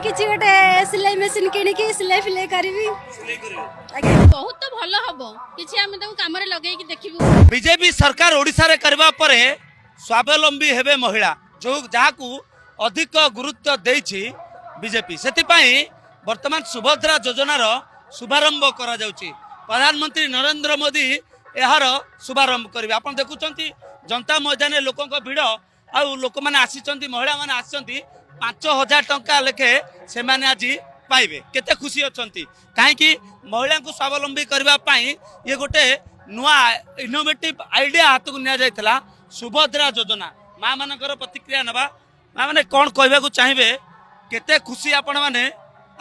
କିଛି ଗୋଟେ ସିଲେଇ ମେସିନ୍ କିଣିକି ସିଲେଇ ଫିଲେଇ କରିବି। ସିଲେଇ କରିବେ? ଆଜ୍ଞା। ବହୁତ ତ ଭଲ ହବ। କିଛି ଆମେ ତାକୁ କାମରେ ଲଗେଇକି ଦେଖିବୁ। ବିଜେପି ସରକାର ଓଡ଼ିଶାରେ କରିବା ପରେ ସ୍ୱାବଲମ୍ବୀ ହେବେ ମହିଳା, ଯେଉଁ ଯାହାକୁ ଅଧିକ ଗୁରୁତ୍ୱ ଦେଇଛି ବିଜେପି, ସେଥିପାଇଁ ବର୍ତ୍ତମାନ ସୁଭଦ୍ରା ଯୋଜନାର ଶୁଭାରମ୍ଭ କରାଯାଉଛି। ପ୍ରଧାନମନ୍ତ୍ରୀ ନରେନ୍ଦ୍ର ମୋଦି ଏହାର ଶୁଭାରମ୍ଭ କରିବେ। ଆପଣ ଦେଖୁଛନ୍ତି ଜନତା ମଇଦାନରେ ଲୋକଙ୍କ ଭିଡ଼ ଆଉ ଲୋକମାନେ ଆସିଛନ୍ତି, ମହିଳାମାନେ ଆସିଛନ୍ତି। 5000 ଟଙ୍କା ଲେଖେ ସେମାନେ ଆଜି ପାଇବେ। କେତେ ଖୁସି ଅଛନ୍ତି, କାହିଁକି ମହିଳାଙ୍କୁ ସ୍ୱାବଲମ୍ବୀ କରିବା ପାଇଁ ଇଏ ଗୋଟେ ନୂଆ ଇନୋଭେଟିଭ ଆଇଡିଆ ହାତକୁ ନିଆଯାଇଥିଲା, ସୁଭଦ୍ରା ଯୋଜନା। ମା ମାନଙ୍କର ପ୍ରତିକ୍ରିୟା ନେବା। ମା ମାନେ କ'ଣ କହିବାକୁ ଚାହିଁବେ? କେତେ ଖୁସି ଆପଣମାନେ?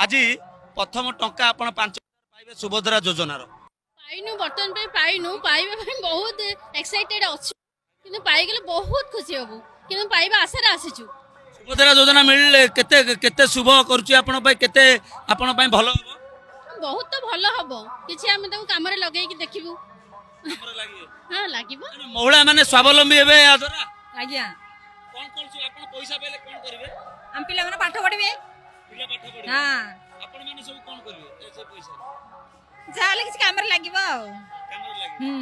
ଆଜି ପ୍ରଥମ ଟଙ୍କା ଆପଣ 5000 ପାଇବେ ସୁଭଦ୍ରା ଯୋଜନାର। ପାଇନୁ, ବର୍ତ୍ତମାନ ପାଇଁ ପାଇନୁ। ପାଇବା ପାଇଁ ବହୁତ ଏକ୍ସାଇଟେଡ୍ ଅଛୁ, କିନ୍ତୁ ପାଇଗଲେ ବହୁତ ଖୁସି ହବୁ। କିନ୍ତୁ ପାଇବା ଆଶାରେ ଆସିଛୁ। ସୁଭଦ୍ରା ଯୋଜନା ମିଳିଲେ କେତେ କେତେ ଶୁଭ କରୁଛି ଆପଣଙ୍କ ପାଇଁ? କେତେ ଆପଣଙ୍କ ପାଇଁ ଭଲ ହବ? ବହୁତ ତ ଭଲ ହବ। କିଛି ଆମେ ତାକୁ କାମରେ ଲଗେଇକି ଦେଖିବୁ। ହଁ, ଲାଗିବ। ମହିଳା ମାନେ ସ୍ୱାବଲମ୍ବୀ ହେବେ ଏହା ଦ୍ୱାରା। ଆଜ୍ଞା। କଣ କଣ ସବୁ ଆପଣ ପଇସା ପାଇଲେ କଣ କରିବେ? ଆମ ପିଲାମାନେ ପାଠ ପଢିବେ। ପିଲା ପାଠ ପଢିବେ? ହଁ। ଆପଣ ମାନେ ସବୁ କଣ କରିବେ ସେ ପଇସା? ଯାହାହେଲେ କିଛି କାମରେ ଲାଗିବ ଆଉ। କାମରେ ଲାଗିବ। ହୁଁ।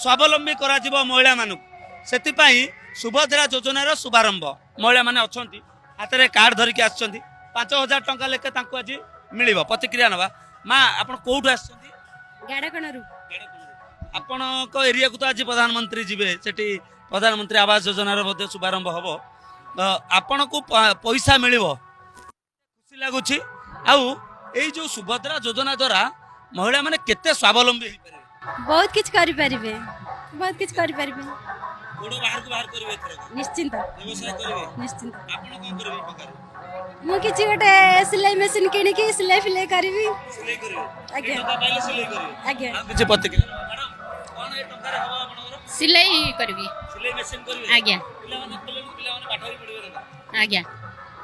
ସ୍ୱାବଲମ୍ବୀ କରାଯିବ ମହିଳାମାନଙ୍କୁ, ସେଥିପାଇଁ ସୁଭଦ୍ରା ଯୋଜନାର ଶୁଭାରମ୍ଭ। ମହିଳାମାନେ ଅଛନ୍ତି, ହାତରେ କାର୍ଡ ଧରିକି ଆସିଛନ୍ତି। 5000 ଟଙ୍କା ଲେଖେ ତାଙ୍କୁ ଆଜି ମିଳିବ। ପ୍ରତିକ୍ରିୟା ନେବା। ମା, ଆପଣ କୋଉଠୁ ଆସିଛନ୍ତି? ଗାଡ଼କଣରୁ। ଆପଣଙ୍କ ଏରିଆକୁ ତ ଆଜି ପ୍ରଧାନମନ୍ତ୍ରୀ ଯିବେ, ସେଠି ପ୍ରଧାନମନ୍ତ୍ରୀ ଆବାସ ଯୋଜନାର ମଧ୍ୟ ଶୁଭାରମ୍ଭ ହବ। ତ ଆପଣଙ୍କୁ ପଇସା ମିଳିବ, ଖୁସି ଲାଗୁଛି? ଆଉ ଏଇ ଯୋଉ ସୁଭଦ୍ରା ଯୋଜନା ଦ୍ୱାରା ମହିଳାମାନେ କେତେ ସ୍ୱାବଲମ୍ବୀ ହେଇପାରିବେ? ବହୁତ କିଛି କରିପାରିବେ, ବହୁତ କିଛି କରିପାରିବେ। ଗୋଡ଼ ବାହାରକୁ ବାହାର କରିବେ ଏଥରକ? ନିଶ୍ଚିନ୍ତ। ବ୍ୟବସାୟ କରିବେ? ନିଶ୍ଚିନ୍ତ। ଆପଣ କଣ କରିବେ ଏ ଟଙ୍କାରେ? ମୁଁ କିଛି ଗୋଟେ ସିଲେଇ ମେସିନ୍ କିଣିକି ସିଲେଇ ଫିଲେଇ କରିବି। ସିଲେଇ କରିବେ? ଆଜ୍ଞା। ଏ ଟଙ୍କା ପାଇଲେ ସିଲେଇ କରିବେ? ଆଜ୍ଞା। ଆଉ କିଛି ପ୍ରତିକ୍ରିୟା, ମ୍ୟାଡ଼ାମ, କଣ ଏ ଟଙ୍କାରେ ହବ ଆପଣଙ୍କର? ସିଲେଇ କରିବି। ସିଲେଇ ମେସିନ୍ କରିବେ? ଆଜ୍ଞା। ପିଲାମାନେ କଲେଣି, ପିଲାମାନେ ପାଠ ବି ପଢିବେ ଦାଦା। ଆଜ୍ଞା।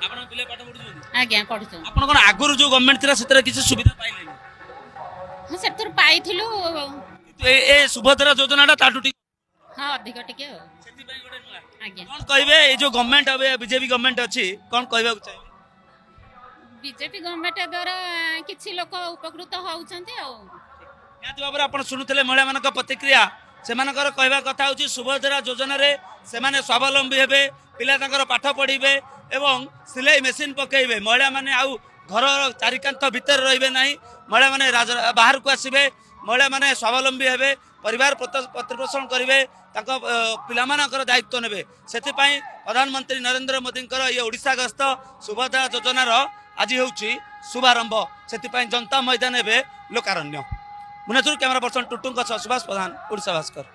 ଆପଣଙ୍କ ପିଲା ପାଠ ପଢୁଛନ୍ତି? ଆଜ୍ଞା, ପଢୁଛନ୍ତି। ଆପଣ କଣ ଆଗରୁ ଯୋଉ ଗଭର୍ଣ୍ଣମେଣ୍ଟ ଥିଲା ସେଥିରେ କିଛି ସୁବିଧା ପାଇଲେନି? ହଁ, ସେଥିରୁ ପାଇଥିଲୁ। କିନ୍ତୁ ଏ ସୁଭଦ୍ରା ଯୋଜନାଟା ତାଠୁ ଟିକେ ହଁ, ଅଧିକ ଟିକେ ଆଉ। ସେଥିପାଇଁ ଗୋଟେ ନୂଆ। ଆଜ୍ଞା। କଣ କହିବେ, ଏଇ ଯୋଉ ଗଭର୍ଣ୍ଣମେଣ୍ଟ ଏବେ ବିଜେପି ଗଭର୍ଣ୍ଣମେଣ୍ଟ ଅଛି, କଣ କହିବାକୁ ଚାହିଁବେ? ବିଜେପି ଗଭର୍ଣ୍ଣମେଣ୍ଟ ଦ୍ୱାରା କିଛି ଲୋକ ଉପକୃତ ହଉଛନ୍ତି ଆଉ। ନିହାତି ଭାବରେ ଆପଣ ଶୁଣୁଥିଲେ ମହିଳାମାନଙ୍କ ପ୍ରତିକ୍ରିୟା। ସେମାନଙ୍କର କହିବା କଥା ହେଉଛି ସୁଭଦ୍ରା ଯୋଜନାରେ ସେମାନେ ସ୍ୱାବଲମ୍ବୀ ହେବେ, ପିଲା ତାଙ୍କର ପାଠ ପଢ଼ିବେ ଏବଂ ସିଲେଇ ମେସିନ୍ ପକାଇବେ। ମହିଳାମାନେ ଆଉ ଘରର ଚାରିକାନ୍ଥ ଭିତରେ ରହିବେ ନାହିଁ। ମହିଳାମାନେ ବାହାରକୁ ଆସିବେ, ମହିଳାମାନେ ସ୍ୱାବଲମ୍ବୀ ହେବେ, ପରିବାର ପ୍ରତିପୋଷଣ କରିବେ, ତାଙ୍କ ପିଲାମାନଙ୍କର ଦାୟିତ୍ୱ ନେବେ। ସେଥିପାଇଁ ପ୍ରଧାନମନ୍ତ୍ରୀ ନରେନ୍ଦ୍ର ମୋଦିଙ୍କର ଇଏ ଓଡ଼ିଶା ଗସ୍ତ, ସୁଭଦ୍ରା ଯୋଜନାର ଆଜି ହେଉଛି ଶୁଭାରମ୍ଭ। ସେଥିପାଇଁ ଜନତା ମଇଦାନ ଏବେ ଲୋକାରଣ୍ୟ। ଭୁବନେଶ୍ୱର କ୍ୟାମେରା ପର୍ସନ ଟୁଟୁଙ୍କ ସହ ସୁଭାଷ ପ୍ରଧାନ, ଓଡ଼ିଶା ଭାସ୍କର।